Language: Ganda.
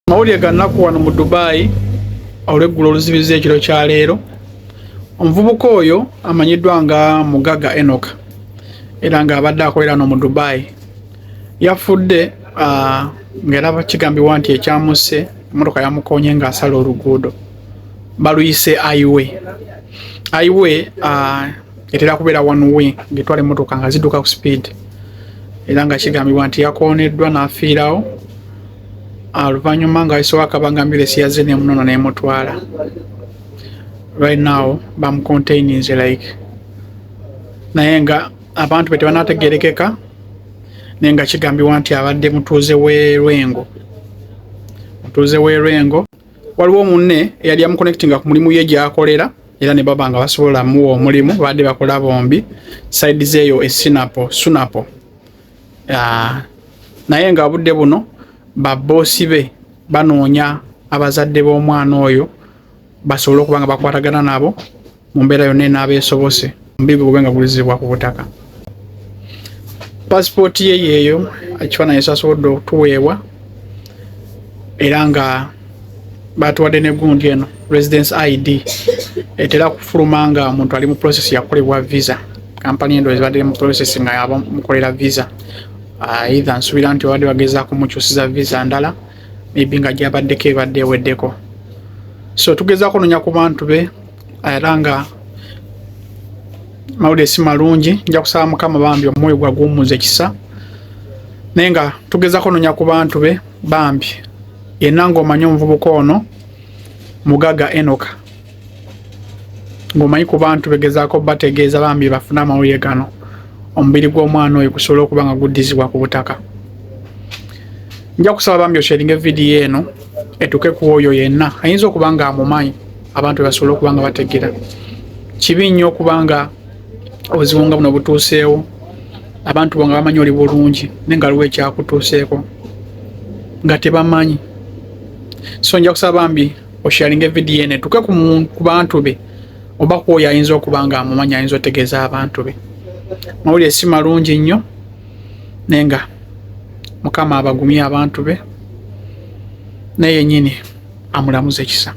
Mawulire ga nnaku wano mu Dubai olweggulo oluzibiza ekiro kya leero. Omuvubuka oyo amanyiddwa nga Mugaga Enock era ng'abadde akolera no mu Dubai yafudde, ng'era kigambibwa nti ekyamusse emmotoka yamukoonye ng'asala oluguudo baluyise highway. Highway etera kubeera one way ng'etwala emmotoka nga zidduka ku speed, era nga kigambibwa nti yakooneddwa n'afiirawo oluvannyuma nga wayiseewo akabanga ambulance yazze n'emunona n'emutwala. Right now bamucontaininze like, naye nga abantu be tebanategerekeka, naye nga kigambibwa nti abadde mutuuze w'e Lwengo, mutuuze w'e Lwengo. Waliwo munne eyali amuconnectinga ku mulimu ye gy'akolera, era ne baba nga basobola muwa omulimu, babadde bakola bombi side zeeyo e Sinapo Sunapo. Naye nga obudde buno babboosi be banoonya abazadde b'omwana oyo basobole okuba nga bakwatagana nabo mu mbeera yonna enaaba esobose, omubiri gwe gube nga gulizibwa ku butaka. Pasipooti ye yeeyo, ekifaananyi ekyasobodde okutuweebwa, era nga batuwadde ne gundi eno residence ID etera kufuluma nga omuntu ali mu process yakukolebwa visa. Kampani endo ezibadde mu process nga yaba mukolera visa, either nsuubira nti babadde bagezaako mukyusiza visa ndala, maybe nga gyabaddeko ebadde eweddeko. So tugezaako nonya ku bantu be, era nga mawulire si malungi. Nja kusaba Mukama bambi omwoyo gwe aguwummuze ekisa, naye nga tugezaako nonya ku bantu be. Bambi yenna ng'omanyi omuvubuka ono Mugaga Enoka, ng'omanyi ku bantu begezaako bategeeza bambi bafune amawulire gano, omubiri gw'omwana oyo gusobole okuba nga guddizibwa ku butaka. Nja kusaba bambi osharinga vidiyo eno etuuke ku oyo yenna ayinza okuba nga amumanyi, abantu basobole okuba nga bategeera. Kibi nnyo okuba nga obuzibu nga buno butuuseewo, abantu bo nga bamanyi oli bulungi, naye nga waliwo ekyakutuuseeko nga tebamanyi. So nja kusaba bambi osharinga vidiyo eno etuuke ku bantu be oba ku oyo ayinza okuba nga amumanyi, ayinza otegeeza abantu be. Mawulire si malungi nnyo, naye nga Mukama abagumye abantu be, naye yennyini amulamuza ekisa.